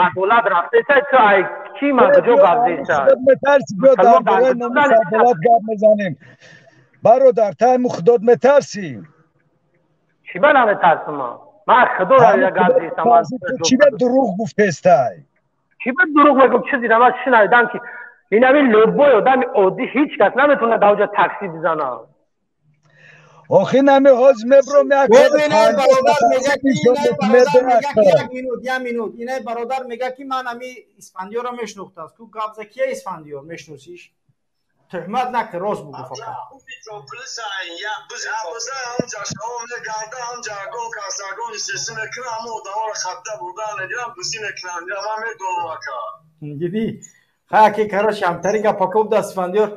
адолат рафтеса, ту ай ки ман куҷо гап зеста? Метарси, биё дар бораи номус адолат гап мезанем. Бародар, ту айму худот метарсӣ? Чӣ ба наметарсам? Ман худо гап зестам. Чӣ ба дурӯғ гуфтестай? Чӣ ба дурӯғ мегӯм? Чизи ман шунавидам ки инами любой одами оддӣ ҳеҷ кас наметавонад дар оҷа такси бизанад. Охи нами ҳоз мебром. Як минут, як минут. Инай бародар мега ки ман ами Исфандиёрро мешнохтааст ку. Гап за, кия Исфандиёр мешносиш? Туҳмат накун, рост бугӯ фақат. Дидӣ, хаки, короче, ҳамтари гапако буда Исфандиёр.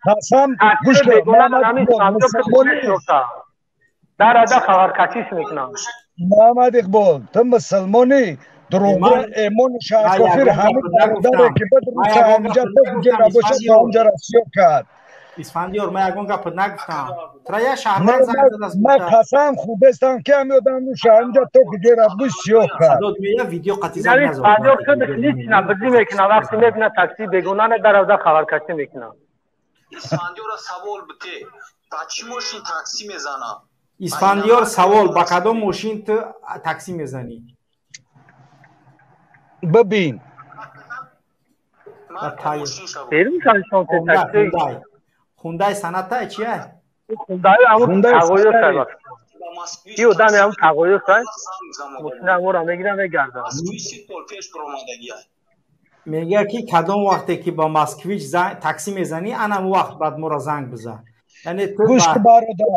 Қасам, гӯш. Дарада хабаркашиш мекунам. Муҳаммад Иқбол, ту мусулмонӣ, дурӯғгӯ эмони шаҳкофир ҳамин бародаре ки бидруса ҳаминҷа то куҷо набошад, то ҳамҷа расиё кард. Исфандиёр, ман ягон гапат нагуфтам. Тра я шаҳрванд занг задааст. Ман қасам хӯрдастам ки ҳами одам руша ҳаминҷа то куҷо рафт, сиёҳ кард. Видео қатӣ занг. Исфандиёр худаш лично бизӣ мекунад, вақте мебинад такси бегона не, даравда хабаркашӣ мекунад. Исфандиёра савол бите, ба чӣ мошин такси мезанад? Исфандиёр, савол: ба кадом мошин ту такси мезанӣ? Бибин. Берун. Хундай Соната чия? Хундай ҳамун тағоё сай. И одами ҳамун тағоё сай. Мошина ҳамонро мегирам, мегардам. Мега ки кадом вақте ки ба Москвич такси мезанӣ, анам вақт баъд моро занг бизан. Яъне ту гӯш, бародар.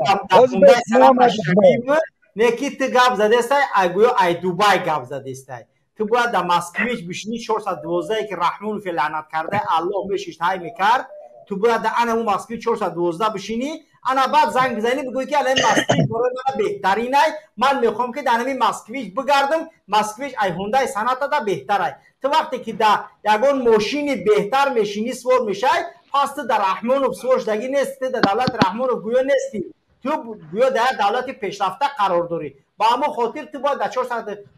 Не ки ту гап задестай, ай гӯё ай Дубай гап задестай. Ту бояд дар Москвич бишинӣ, 412, ки Раҳмонофе лаънат карда Аллоҳ мешишт, ҳай мекард. Ту бояд дар анаму Москвич 412 бишинӣ, ана баъд занг бизанӣ, бигӯӣ ки ала Москвич барои мана беҳтаринай, ман мехоҳам ки дар ҳамин Москвич бигардам, Москвич ай Ҳундай Санатада беҳтарай. Ту вақте ки дар ягон мошини беҳтар мешинӣ, свор мешай, пас ту дар Раҳмонов свор шудагӣ нести, ту дар давлати Раҳмонов гӯё нести, ту гӯё дар як давлати пешрафта қарор дорӣ. Ба ҳамон хотир ту бояд дар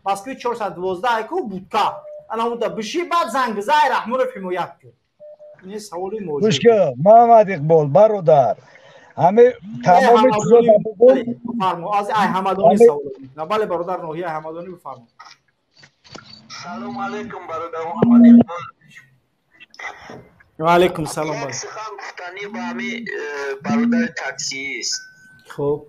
Москвич 412 айку будка анамуда бишӣ, баъд занг биза, ай Раҳмонов ҳимоят кун. Ин саволи. Гӯш кун, Муҳаммад Иқбол, бародар, ҳами тамоми чизо. Бифармо, аз ай Ҳамадонӣ савол. Бале, бародар, ноҳияи Ҳамадонӣ, бифармо. Салому алайкум, бародар Муҳаммад Иқбол. Ва алайкум салом. Як сухан гуфтанӣ ба ҳами бародари таксиист. Хуб.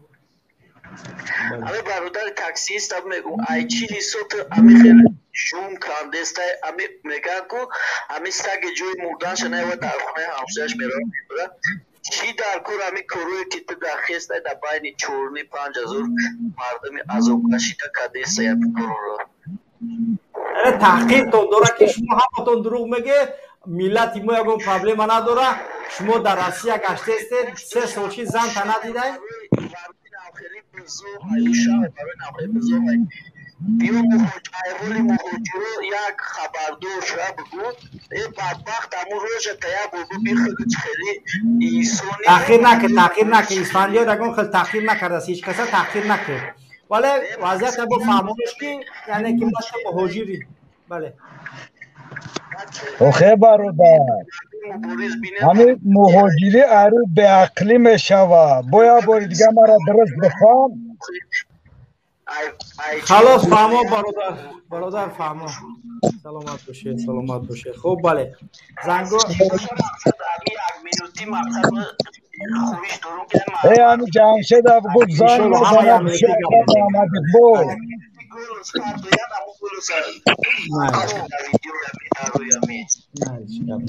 Ами бародари таксиист мегӯм, ай чили соту ами хел шум кардестай, ами мегӯянд ку ами саги ҷои мурданша наева дар хонаи ҳамсояш мерава мебурад. Чӣ дар кор ами корое ки ту дар хестай, дар байни чорни панҷ ҳазор мардуми азобкашида кардестай ами корора? Таҳқиртон дора ки шумо ҳаматон дурӯғ меге, миллати мо ягон проблема надора. Шумо дар Россия гаштестед, 3 сол чи занта надидай. Биё, аҳволи муҳоҷиро як хабардор шуда бигӯ. Э бадбахт, ҳамун рӯза та як бор бихӯрд, хеле инсони. Таъхир накард, таъхир накард. Исфандиёр ягон хел таъхир накардааст, ҳеҷ каса таъхир накард, вале вазъията бо фаҳмониш ки яъне ки ма муҳоҷири, бале. Охе бародар, ҳамин муҳоҷирӣ арӯ беақлӣ мешавад. Бояд бори дига маро дуруст бифаҳм. Халос, фаҳмо, бародар, бародар, фаҳмо. Саломат бошед, саломат бошед. Хуб, бале, занго. Э, ами Ҷамшед гуфт занг назанад, Муҳаммад Иқбол.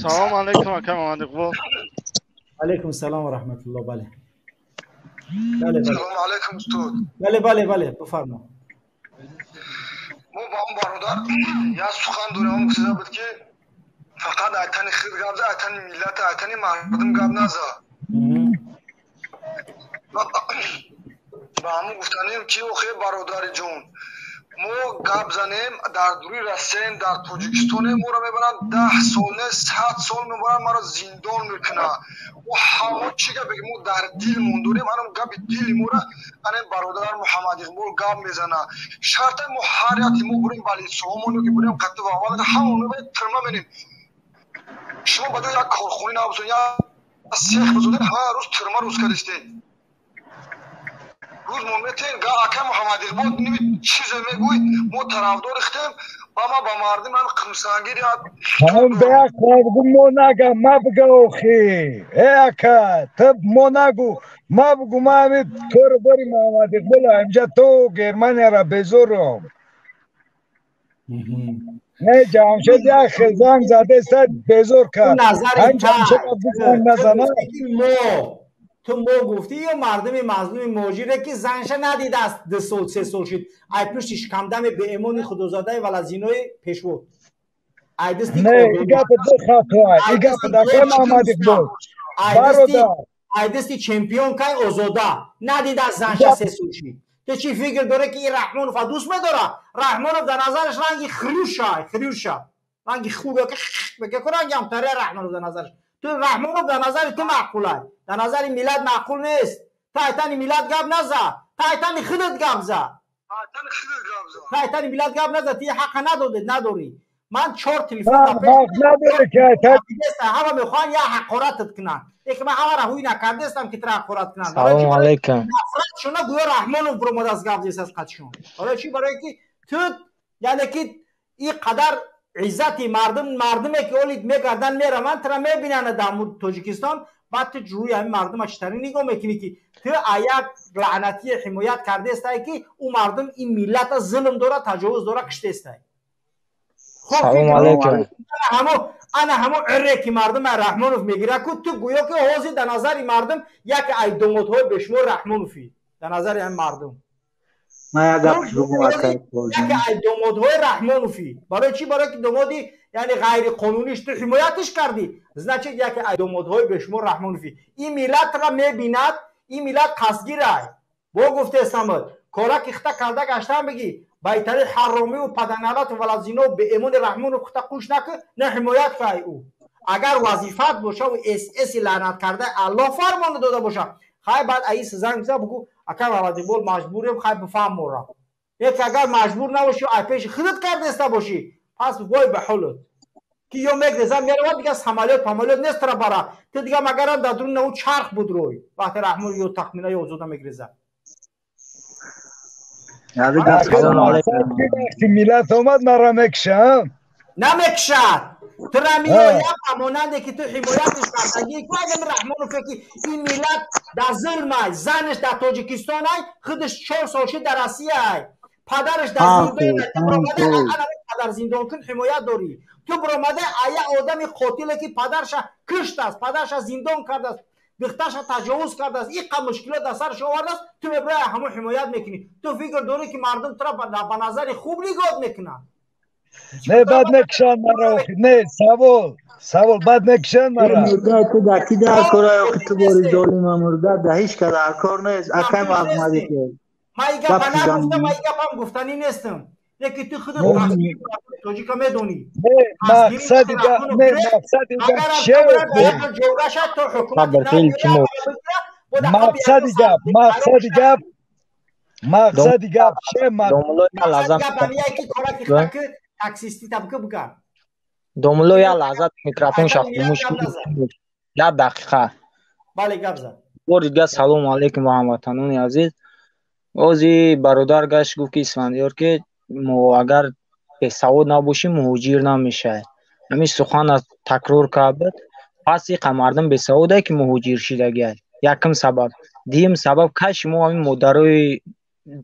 Салом алейкум, ака Муҳаммад Иқбол. Алейкум салом ва раҳматуллоҳ. Бале. Бале, бале. Салом алейкум, устод. Бале, бале, бале, бифармо. Мо ба он бародар як сухан дорем, он гуфта буд, ки фақат айтани худ гап за, айтани миллат, айтани мардум гап наза. Ба ҳамон гуфтанем, ки охе, бародари ҷон, мо гап занем, дар дури Россияем, дар Тоҷикистонем, моро мебаранд, 10 сол не, 100 сол мебаранд, маро зиндон мекунанд. Мо ҳамо чӣ гапе ки мо дар дилмон дорем, анам гапи дили моро анем бародар Муҳаммад Иқбол гап мезанад. Шарта мо ҳар яке мо бурем балитсоҳомон ки бурем қатъи вавал ҳамон тирма менем. Шумо ба ҷои як корхонӣ набузон, як сех бизоден, ҳар рӯз тирма рӯз кардистед. Рӯз мо метем ака Муҳаммад Иқбол ними чизе мегӯй, мо тарафдори худем ба ма ба мардим ҳам қимсангир. Ҳам беақл мо нага, ма бига охи. Э, ака, ту мо нагу, ма бугу, ма ҳами кору бори Муҳаммад Иқбол инҷа то Германияра безорам. Не, Ҷамшед як хел занг задеста, безор кард. Назари назана мо ту мо гуфтӣ ё мардуми мазлуми муҳоҷире, ки занша надидааст, 2 сол, 3 сол шуд, ай пушти шикамдами беэмони худозодаи валазинои пешво. Ай дасти Муҳаммад Иқбол, бародар. Ай дасти чемпионкай Озода надидааст занша, 3 сол шуд. Ту чӣ фикр дорӣ, ки ин Раҳмонов дӯст медора? Раҳмонов дар назараш ранги хрюша, хрюша, ранги хуг ку, ранги ҳамтария Раҳмонов дар назараш. Ту Раҳмонов дар назари ту маъқулай, дар назари миллат маъқул нест. Ту айтани миллат гап наза, ту айтани худат гап за, ту айтани миллат гап наза. Ти ҳақа надодед, надорӣ. Ман чор телефон ҳама мехоҳанд як ҳақоратат кунанд, лекин ман ҳамаро ҳуй накардаистам, ки тура ҳақорат кунанд. Салому алейкум. Нафратшона гӯё Раҳмонов биромадааст, гап зест аз қатшон. Барои чӣ? Барое ки ту, яъне ки ин қадар иззати мардум, мардуме ки оли мегарданд, мераванд, тура мебинанд дар Тоҷикистон, баъд ту рӯи ҳамин мардума чӣ нигоҳ мекунӣ, ки ту аяк лаънатие ҳимоят кардаестай, ки ӯ мардум ин миллата зулм дора, таҷовуз дора, киштаестай. Салому алейкум. Ана ҳамо ире ки мардум Раҳмонов мегирад ку, ту гӯё ки ҳозир дар назари мардум яке ай домодҳои бешумор Раҳмонофӣ дар назари ҳамин мардум. Яке ай домодҳои Раҳмонофӣ. Барои чӣ? Барои ки домоди, яъне ғайриқонуниш ту ҳимоятиш кардӣ, значит, яке ай домодҳои бешумор Раҳмонофӣ. Ин миллатра мебинад, ин миллат қасдгирай бо гуфтесамад кора ки хита карда гаштан бигӣ байтари ҳаромиву паданалату валазино беэмони Раҳмонов хита қуш накӣ, на ҳимоят кай ӯ. Агар вазифат бошаву ССи лаънат карда Аллоҳ фармона дода боша, хай, баъд аис занг биза, бугӯ: ака Мамадиқбол, маҷбурем, хай, бифаҳм мора. Лекин агар маҷбур набошӣ, ай пеши худат кардаиста бошӣ, пас вой ба ҳолат, ки ё мегреза меравад, дига самолёт памолёт нест тара бара. Ту дига магарам дар дуруни ӯ чарх буд рӯй, вақте Раҳмон ё тахмина ё Озода мегреза. Миллат омад, мара мекушам. Намекушад, тура меояд ба монанде ки ту ҳимоятиш кардагӣ. Ку Раҳмонове, ки ин миллат дар зулмай, занаш дар Тоҷикистонай, худаш 4 сол шуд дар Россияй, падараш дар зиндон, падар зиндонкун ҳимоят дорӣ. Ту биромада ая одами қотиле, ки падарша киштааст, падарша зиндон кардааст, духтарша таҷовуз кардааст, иқа мушкилот дар сараш овардааст, ту мебирои ҳамон ҳимоят мекунӣ. Ту фикр дорӣ, ки мардум тура ба назари хуб нигоҳ мекунанд? Не, баъд мекушанд маро. Не, савол, савол, баъд мекушанд мара. Ту дар ки дар кора, ки ту бори золима мурда, да ҳеҷ ка дар кор нест, акай Муҳаммади. Ман и гапа нагуфтам, ман и гапам гуфтанӣ нестам, лекин ту худат тоҷика медонӣ. Мақсади гап не, мақсади гап ҷораша то ҳукумат. Мақсади гап, мақсади гап, мақсади гап че? Таксисти табка буга. Домулло, як лаҳза микрофон шахмуш, як дақиқа. Бале, гап зад. Бори дигар салому алейкум ба ҳамватанони азиз. Ози бародар гашт гуфт ки Исфандиёр ки мо агар бесавод набошем муҳоҷир намешавад. Ҳамин сухана такрор кард. Пас иқа мардум бесаводае ки муҳоҷир шидагиад. Якум сабаб. Дуюм сабаб кай шумо ҳамин модарои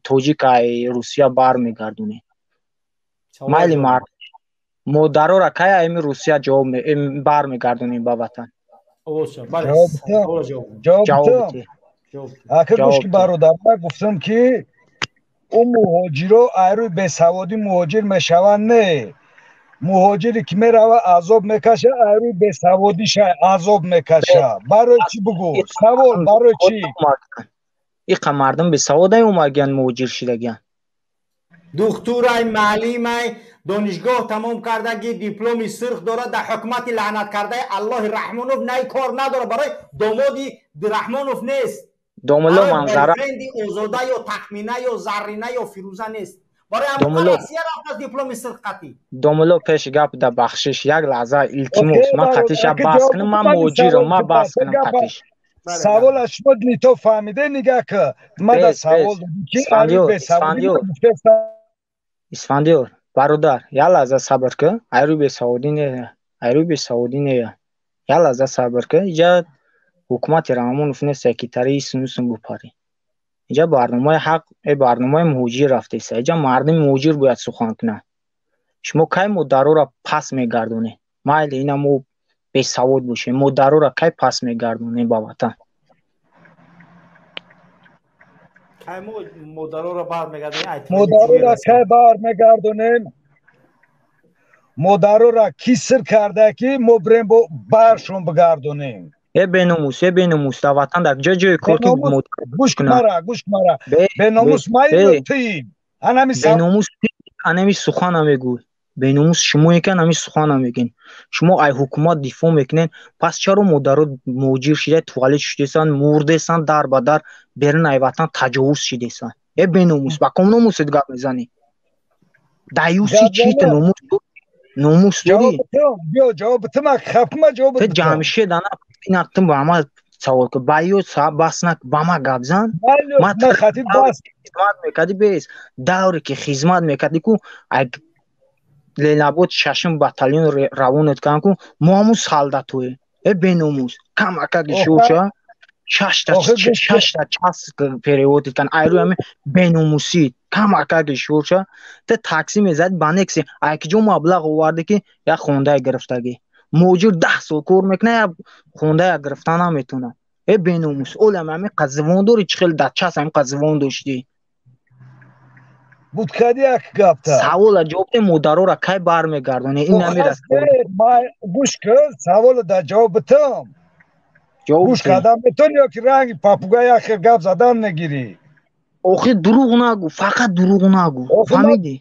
тоҷик ай Русия бармегардонед? Майли мард модарора кай ами Русия ҷавоб бармегардонем ба ватан? Ҷавоб. Ака гӯш ки бародар, ман гуфтам ки ӯ муҳоҷиро айрӯи бесаводӣ муҳоҷир мешаванд не. Муҳоҷире ки мерава азоб мекаша, айрӯи бесаводиша азоб мекаша. Барои чӣ бугӯ? Савол барои чӣ? Иқа мардум бесаводай омагиян муҳоҷир шидагиян. Духтурай, маълимай, донишгоҳ тамом кардаги, дипломи сурх дорад, дар ҳукумати лаънат кардаи Аллоҳи Раҳмонов най кор надорад, барои домоди Раҳмонов нест. Домулло манзара Озода ё Тахмина ё Заррина ё Фирӯза нест. Барои ҳамон Россия рафтааст дипломи сурх қатӣ. Домулло пеш гап да бахшиш як лаҳза илтимос, ман қатиша баҳс кунам, ман муҳоҷирам, ман баҳс кунам қатиш. Савол аз шумо нито фаҳмиде нигаҳ ки ман да савол ки Исфандиёр бародар як лаҳза сабр кун, айрӯи бесаводӣ не, айрӯи бесаводӣ не, як лаҳза сабр кун. Иҷа ҳукумати Раҳмонов нест, ки тари исм бупарӣ. Иҷа барномаи ҳақ, барномаи муҳоҷир рафтеса. Иҷа мардуми муҳоҷир бояд сухан кунад. Шумо кай модароро пас мегардонед? Майли ина мо бесавод бошем, модароро кай пас мегардонем ба ватан? Кай мо модароро бармегардонем? Модароро кай бармегардонем? Модароро ки сир карда ки мо бирем бо баршон бигардонем? Э беномус, э беномус, дар ватан дар ҷо ҷои кор ки гӯш мара, гӯш мара. Беномус майли ту. Анами беномус, анами сухана мегӯй. Беномус шумое ки анами сухана мегӯен. Шумо ай ҳукумат дифоъ мекунед, пас чаро модаро муҳоҷир шида туалет шудесанд, мурдесанд, дар ба дар берун ай ватан таҷовуз шидесанд? Э беномус, ба ком номусет гап мезанӣ? Даюси чӣ ту номус номус дорӣ? Биё ҷавоб ту ма хапма ҷавоб ту. Ҷамшед ана ина ту ба ма савол ку, ба ё бас на ба ма гап зан. Ма хизмат мекардӣ бес давре ки хизмат мекардӣ ку ай Ленабод шашум батальон равонат кардам ку мо ҳамун солдатоем. Э беномус, камакаки шурча шашта час переводит кан айрӯи ҳами беномусӣ камакаки шурча. Ту такси мезадӣ ба некси ай киҷо маблағ овардӣ ки як хондае гирифтагӣ? Муҳоҷир 10 сол кор мекунад, як хондая гирифта наметавонад. Э беномус, олам ҳамин қад звон дорӣ, чӣ хел дар час ҳамин қад звон доштӣ? Буд кади як гапта. Савола ҷавоб де, модарора кай бармегардонӣ? Ин намерасад. Гӯш кун, савола дар ҷавоб битам. Гӯш кардан метавонӣ ё ки ранги папугай як хел гап задан мегирӣ? Охир дурӯғ нагӯ, фақат дурӯғ нагӯ. Фаҳмидӣ?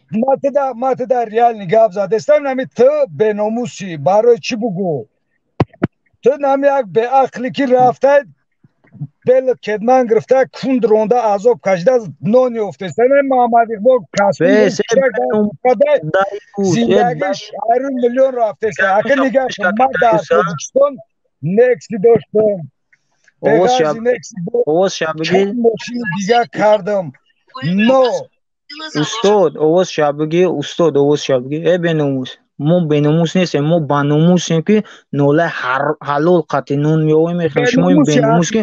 Ма ту дар реални гап задестам, нами ту беномусӣ. Барои чӣ бугӯ? Ту нами як беақле ки рафтай бел кедман гирифта кунд ронда азоб кашида нон ёфтеста. Нами Муҳаммад Иқбол зиндагиш айрун миллион рафтеста. Ака нигаҳ кун, ман дар Тоҷикистон некси доштам. Мошини дигар кардам. Но устод, овоз шабгӣ, устод, овоз шабгӣ. Э беномус, мо беномус нестем, мо баномусем ки нолаи ҳалол қати нон меовем мехӯрем. Шумо беномус ки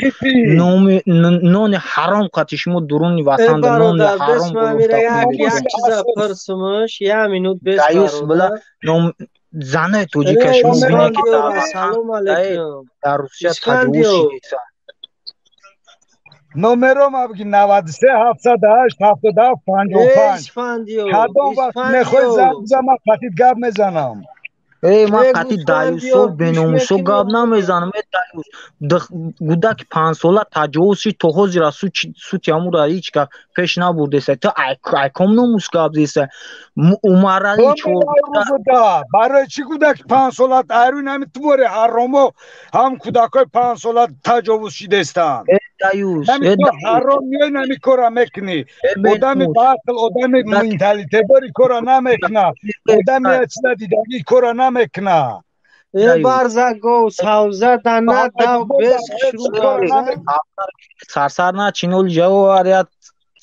нони ҳаром қати шумо дуруни ватан нони ҳаром. Занои тоҷика шумо бинед ки дар Русия таҷовуз шидесан. Номером абги 93 708 77 55. Кадом вақт мехоҳӣ занг бизан, ман қатит гап мезанам. Э ман қати даюсо беномусо гап намезанам. Э даюс, гудаки панҷсола таҷовуз шид, то ҳозира сути ҳамура ҳеҷ кас пеш набурдеса. Ту ай ком номус гап зеса? Умарали чор барои чӣ кӯдаки панҷсола айрӯи нами тувори ҳаромо ҳам кӯдакҳои панҷсола таҷовуз шидестанд? Э даюс, э ҳаром меои нами кора мекунӣ. Одами баақл, одами менталитетдори кора намекунад. Одами чиза дидагӣ кора намекунад. Э барзагов савза дана дав бес шурӯъ сарсар начин, оли ҷавоб арият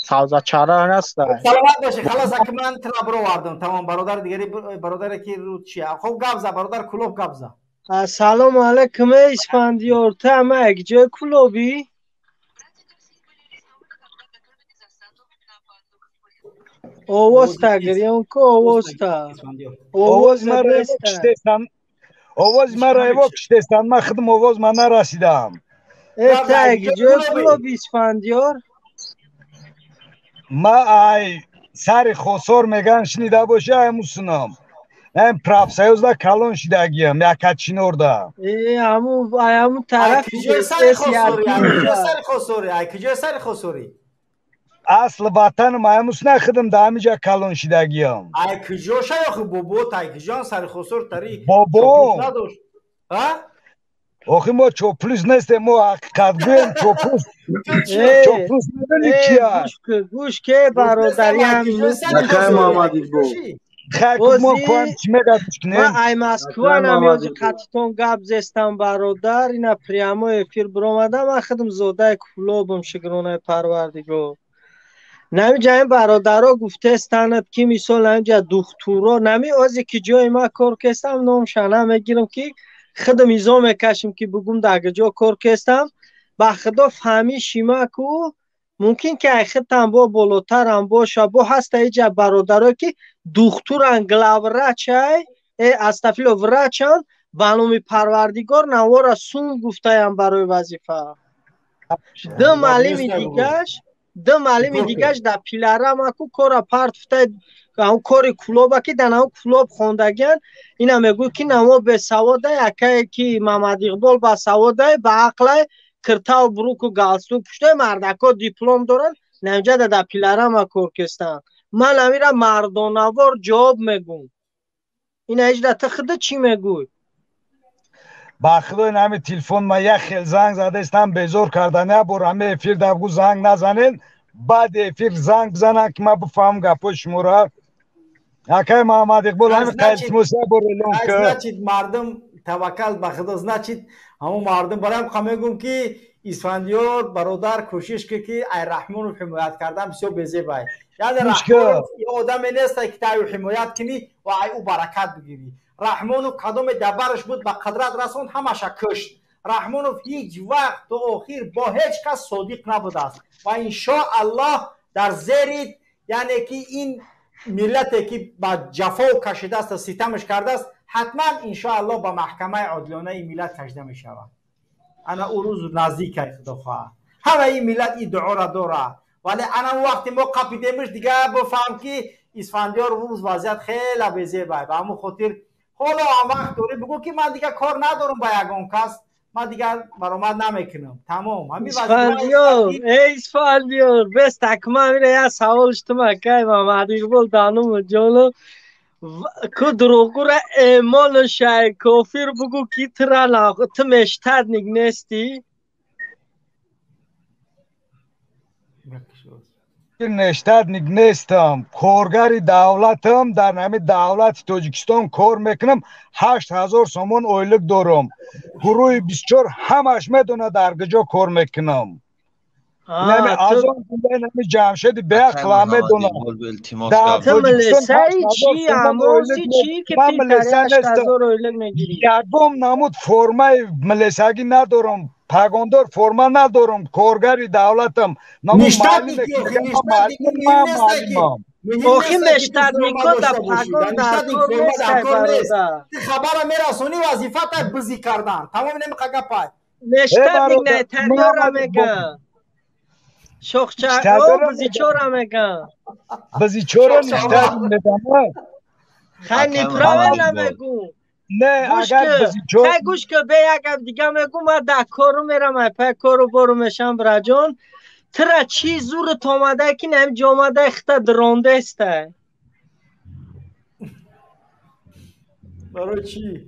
Савзачара ҳаста. Саломат бошӣ. Халос, аки ман тра бировардам. Тамом, бародар дигари, бародаре ки рӯ чия. Хоб, гап за, бародар Кулоб, гап за. Ассалому алайкум, эй Исфандиёр, ту ама як ҷои Кулобӣ? Овоз тагирён ку, овозта. Овоз мара эво киштестан. Овоз мара эво киштестан. Ман худам овоз ман нарасидам. Э, ту як ҷои Кулобӣ, Исфандиёр? Ма ай сари Хосор меган, шунида бошӣ, ай мусунам. Ам профсоюзда калон шидагиям, Якачинорда. Э, ҳаму ай ҳаму Ай тарафи киҷои сари Хосорӣ? Ай киҷои эс сари Хосорӣ? Ай киҷои сари Хосорӣ? Асл ватанам аймус нахидам, да ҳамиҷа калон шидагиям. Ай киҷо шай охи бобот, ай киҷон сари Хосор тари Бобо! чоплус надошт. А? Охи мо чоплус нестем, мо ҳақиқатгӯем, чоплус. Э, Чоплус медони э, кия? гӯш ку, гӯш ке, бародар, Гуфтестам, ай ям киҷои сари Акай Хосорӣ? Ай Муҳаммад киҷо Иқбол. ши? Хай ку мо бози коем чӣ мегап ман кунем? ай Москва Акай намёзи Муҳаммад Иқбол. қатитон гап зестам, бародар, ина прямо эфир биромадам, ман худам зодаи Кулобам, шукронаи Парвардигор. Намиҷа ин бародаро гуфтестанад, ки мисол намиҷа духтуро нами озе ки ҷои ма кор кестам, номша намегирам, ки худам изо мекашем, ки бугум дар ҷо кор кестам. Ба худо, фаҳмиши ма ку мумкин ки ай худтам бо болотарам боша, бо ҳаста иҷа бародарое ки духтуран, главврачай, э, астафило, врачан, ба номи Парвардигор, навора сум гуфтаям барои вазифа. Ду Гап маълими нест, бобо. дигаш, ду маълими Бикор ки. дигаш дар пиларама ку кора партфтай, ҳамн кори Кулоба, ки дар ҳамн Кулоб хондагиан, ина мегӯй, ки намо бесаводай, акае ки Мамадиқбол басаводай, ба ақлай, киртау буруку галстук пуштай, мардако диплом доранд, намҷада дар пиларама кор кестанд. Ман амира мардонавор ҷавоб мегӯм. Ина иҷда ту худа чӣ мегӯй? Ба худо, ин ҳами телефон ма як хел занг задестам, безор кардан. Як бор ҳами эфир да бигӯ занг назанен, баъди эфир занг бизанан, ки ман бифаҳмам гапҳои шуморо. Акай Муҳаммад Иқбол, Ай ҳами значит, қайлтимос як бор эълон ай ки. Значит, мардум таваккал ба худо, значит, ҳамон мардум барам ха мегӯм, ки Исфандиёр бародар, кӯшиш ки ки ай Раҳмонов ҳимоят кардан бисёр безебай. Яъне Гӯш ки. Раҳмонов ё одаме нест, ки таю ҳимоят кунӣ ва ай ӯ баракат бигирӣ. Раҳмонов кадоме дабараш буд, ба қадрат расонд, ҳамаша кушт. Раҳмонов ҳеҷ вақт то охир бо ҳеҷ кас содиқ набудааст ва иншоаллоҳ дар зери, яъне ки ин миллате ки ба ҷафо кашидааст ва ситамаш кардааст, ҳатман иншоаллоҳ ба маҳкамаи одилонаи миллат кашида мешавад. Ана ӯ рӯз наздик ай, худо хоҳад. Ҳама ин миллат ин дуоро дорад, вале ана он вақте мо қапидемиш, дига бифаҳм, ки Исфандиёр, рӯз вазъият хеле безебай. Ба ҳамон хотир ҳоло ҳам вақт дорӣ, бигӯ, ки ман дига кор надорам ба ягон кас, ман дигар баромад намекунам, тамом, ҳамин вазифа. Исфандиёр, эй Исфандиёр, бес такма мира я савол штума кай Мамад Иқбол данум ҷону ку дурӯғгӯра эмону шай кофир бугӯ, ки тура ту мештадник нестӣ? Нештатник нестам, коргари давлатам, дар ҳами давлати Тоҷикистон кор мекунам, 8000 сомон ойлик дорам. Гурӯҳи 24 ҳамаш медонад, дар куҷо кор мекунам. Нами ту аз он ҷумла нами Ҷамшеди Акай беақла Муҳаммад медонад. Иқбол, илтимос, Дар гап ту зан. Тоҷикистон милисаи 8000 чӣ сомон амоси ойлик чӣ ки ман ти тари милиса ҳашт нестам. ҳазор ойлик мегирӣ? Ягон намуд формаи милисагӣ надорам, пагондор форма надорам, коргари давлатам. Намо маълиме Ништатники ки охи мегӯяд, ман ништатники маълимам, муҳим ман несте ки маълимам. муҳим Охи несте ки ту форма мештаднико дар дошта бошӣ. пагон Дар дар ништатник кор форма дар нестай, кор нест. бародар. Ти хабара мерасонӣ, вазифата бизӣ кардан, тамом, немиқа гапай. Э, Мештадник бародар найтариёра Муҳаммад Иқбол, меган, шохча о ништадора мегӯям, бизичора меган. бизичора Шохча. ништадник медонад. Хай Акай Муҳаммад неправильно Иқбол. мегӯ. Не, Гӯш агар ки, бизичор хай гӯш ки, бе як гап дига мегӯ, ман дар кору мерам, ай пай кору бору мешам, бираҷон. Тура чӣ зурат омада, ки нами ҷо омада хита дрондестай? Барои чӣ?